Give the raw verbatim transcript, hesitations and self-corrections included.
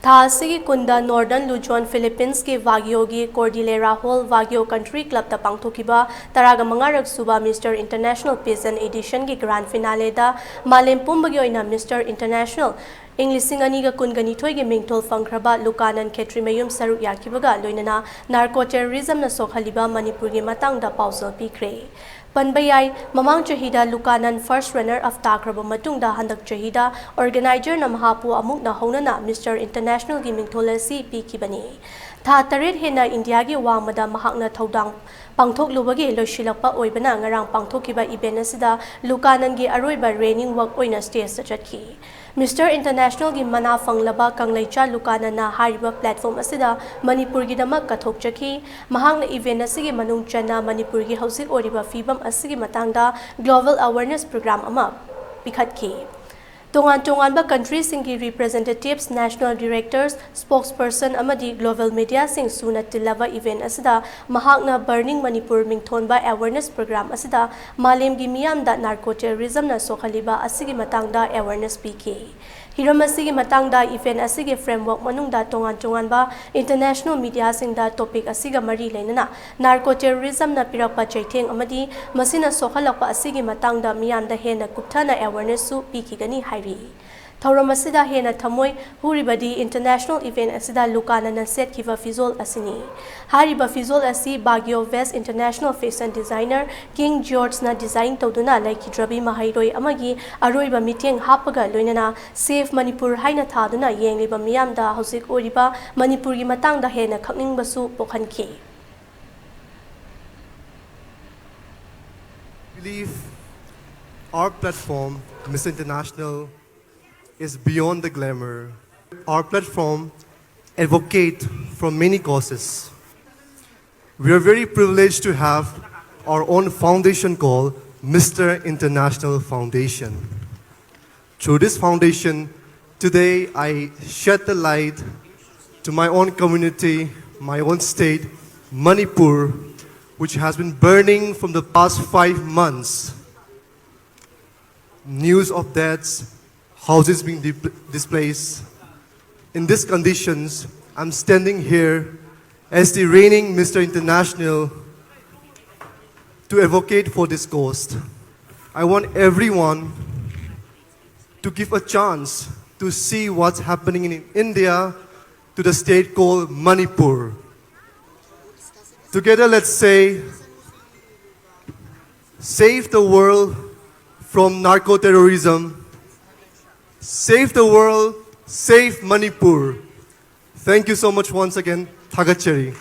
ꯊꯥ ꯑꯁꯤꯒꯤ ꯀꯨꯟꯗ Northern Luzon Philippines ꯀꯤ Baguio ꯒꯤ Cordillera Hall Baguio Country Club ꯇ ꯄꯥꯡꯊꯣꯛꯈꯤꯕ ꯇꯔꯥꯒ ꯃꯉꯥꯔꯛ ꯁꯨꯕ Mister International Pageant Edition ꯒꯤ Grand Finale ꯗ ꯃꯥꯂꯦꯝ ꯄꯨꯝꯕꯒꯤ ꯑꯣꯏꯅ Mister International ꯏꯪ ꯂꯤꯁꯤꯡ ꯑꯅꯤꯒ ꯀꯨꯟꯒ ꯅꯤꯊꯣꯏꯒꯤ ꯃꯤꯡꯊꯣꯜ ꯐꯪꯈ꯭ꯔꯕ ꯂꯨꯀꯥꯅꯟ ꯈꯦꯇ꯭ꯔꯤꯃꯌꯨꯝ ꯁꯔꯨꯛ ꯌꯥꯈꯤꯕꯒ ꯂꯣꯏꯅꯅ narco terrorism ꯅ ꯁꯣꯛꯍꯜꯂꯤꯕ ꯃꯅꯤꯄꯨꯔꯒꯤ ꯃꯇꯥꯡꯗ ꯄꯥꯎꯖꯦꯜ ꯄꯤꯈ꯭ꯔꯦ꯫ ꯄꯟꯕ ꯌꯥꯏ, ꯃꯃꯥꯡ ꯆꯍꯤꯗ ꯂꯨꯀꯥꯅꯟ first runner up ꯇꯥꯈ꯭ꯔꯕ ꯃꯇꯨꯡꯗ ꯍꯟꯗꯛ ꯆꯍꯤꯗ organizer ꯅ ꯃꯍꯥꯛꯄꯨ ꯑꯃꯨꯛ ꯅꯧꯍꯧꯅꯅ Mister International ꯒꯤ ꯃꯤꯡꯊꯣꯜ ꯑꯁꯤ ꯄꯤꯈꯤꯕꯅꯤ꯫ ꯊꯥ ꯇꯔꯦꯠ ꯍꯦꯟꯅ ꯏꯟꯗꯤꯌꯥꯒꯤ ꯋꯥꯡꯃꯗ ꯃꯍꯥꯛꯅ ꯊꯧꯗꯥꯡ ꯄꯥꯡꯊꯣꯛꯂꯨꯕꯒꯤ ꯂꯣꯏꯁꯤꯜꯂꯛꯄ ꯑꯣꯏꯕꯅ ꯉꯔꯥꯡ ꯄꯥꯡꯊꯣꯛꯈꯤꯕ event ꯑꯁꯤꯗ ꯂꯨꯀꯥꯅꯟꯒꯤ ꯑꯔꯣꯏꯕ reigning work ꯑꯣꯏꯅ stage ꯇ ꯆꯠꯈꯤ꯫ Mister International ꯒꯤ ꯃꯅꯥ ꯐꯪꯂꯕ ꯀꯪꯂꯩꯆꯥ ꯂꯨꯀꯥꯅꯟꯅ ꯍꯥꯏꯔꯤꯕ platform ꯑꯁꯤꯗ ꯃꯅꯤꯄꯨꯔꯒꯤꯗꯃꯛ ꯀꯠꯊꯣꯛꯆꯈꯤ꯫ ꯃꯍꯥꯛꯅ event ꯑꯁꯤꯒꯤ ꯃꯅꯨꯡ ꯆꯟꯅ ꯃꯅꯤꯄꯨꯔꯒꯤ ꯍꯧꯖꯤꯛ ꯑꯣꯏꯔꯤꯕ ꯐꯤꯕꯝ ꯑꯁꯤꯒꯤ ꯃꯇꯥꯡꯗ global awareness program ꯑꯃ ꯄꯤꯈꯠꯈꯤ꯫ ꯇꯣꯉꯥꯟ ꯇꯣꯉꯥꯟꯕ country ꯁꯤꯡꯒꯤ representatives, national directors, spokesperson ꯑꯃꯗꯤ global media ꯁꯤꯡ ꯁꯨꯅ ꯇꯤꯜꯂꯕ event ꯑꯁꯤꯗ ꯃꯍꯥꯛꯅ Burning Manipur ꯃꯤꯡꯊꯣꯟꯕ awareness program ꯑꯁꯤꯗ ꯃꯥꯂꯦꯝꯒꯤ ꯃꯤꯌꯥꯝꯗ narco terrorism ꯅ ꯁꯣꯛꯍꯜꯂꯤꯕ ꯑꯁꯤꯒꯤ ꯃꯇꯥꯡꯗ awareness ꯄꯤꯈꯤ꯫ ꯍꯤꯔꯝ ꯑꯁꯤꯒꯤ ꯃꯇꯥꯡꯗ event ꯑꯁꯤꯒꯤ framework ꯃꯅꯨꯡꯗ ꯇꯣꯉꯥꯟ ꯇꯣꯉꯥꯟꯕ international media ꯁꯤꯡꯗ topic ꯑꯁꯤꯒ ꯃꯔꯤ ꯂꯩꯅꯅ narco terrorism ꯅ ꯄꯤꯔꯛꯄ ꯆꯩꯊꯦꯡ ꯑꯃꯗꯤ ꯃꯁꯤꯅ ꯁꯣꯛꯍꯜꯂꯛꯄ ꯑꯁꯤꯒꯤ ꯃꯇꯥꯡꯗ ꯃꯤꯌꯥꯝꯗ ꯍꯦꯟꯅ ꯀꯨꯞꯊꯅ awareness ꯁꯨ ꯄꯤꯈꯤꯒꯅꯤ ꯍꯥꯏꯔꯤ꯫ ꯊꯧꯔꯝ ꯑꯁꯤꯗ ꯍꯦꯟꯅ ꯊꯃꯣꯏ ꯍꯨꯔꯤꯕꯗꯤ international event ꯑꯁꯤꯗ ꯂꯨꯀꯥꯅꯟꯅ ꯁꯦꯠꯈꯤꯕ ꯐꯤꯖꯣꯜ ꯑꯁꯤꯅꯤ꯫ ꯍꯥꯏꯔꯤꯕ ꯐꯤꯖꯣꯜ ꯑꯁꯤ Baguio based international fashion designer King George ꯅ design ꯇꯧꯗꯨꯅ ꯂꯩꯈꯤꯗ꯭ꯔꯕꯤ ꯃꯍꯩꯔꯣꯏ ꯑꯃꯒꯤ ꯑꯔꯣꯏꯕ ꯃꯤꯠꯌꯦꯡ ꯍꯥꯞꯄꯒ ꯂꯣꯏꯅꯅ Save Manipur ꯍꯥꯏꯅ ꯊꯥꯗꯨꯅ ꯌꯦꯡꯂꯤꯕ ꯃꯤꯌꯥꯝꯗ ꯍꯧꯖꯤꯛ ꯑꯣꯏꯔꯤꯕ ꯃꯅꯤꯄꯨꯔꯒꯤ ꯃꯇꯥꯡꯗ ꯍꯦꯟꯅ ꯈꯪꯅꯤꯡꯕꯁꯨ ꯄꯣꯛꯍꯟꯈꯤ꯫ Believe our platform, Miss International, is beyond the glamour. Our platform advocate for many causes. We are very privileged to have our own foundation called Mister International Foundation. Through this foundation, today I shed the light to my own community, my own state, Manipur, which has been burning from the past five months. News of deaths, houses being di- displaced, In these conditions, I'm standing here as the reigning Mister International to advocate for this cause. I want everyone to give a chance to see what's happening in India to the state called Manipur. Together, let's say, save the world from narco-terrorism. Save the world, save Manipur. Thank you so much once again. ꯊꯥꯒꯠꯆꯔꯤ꯫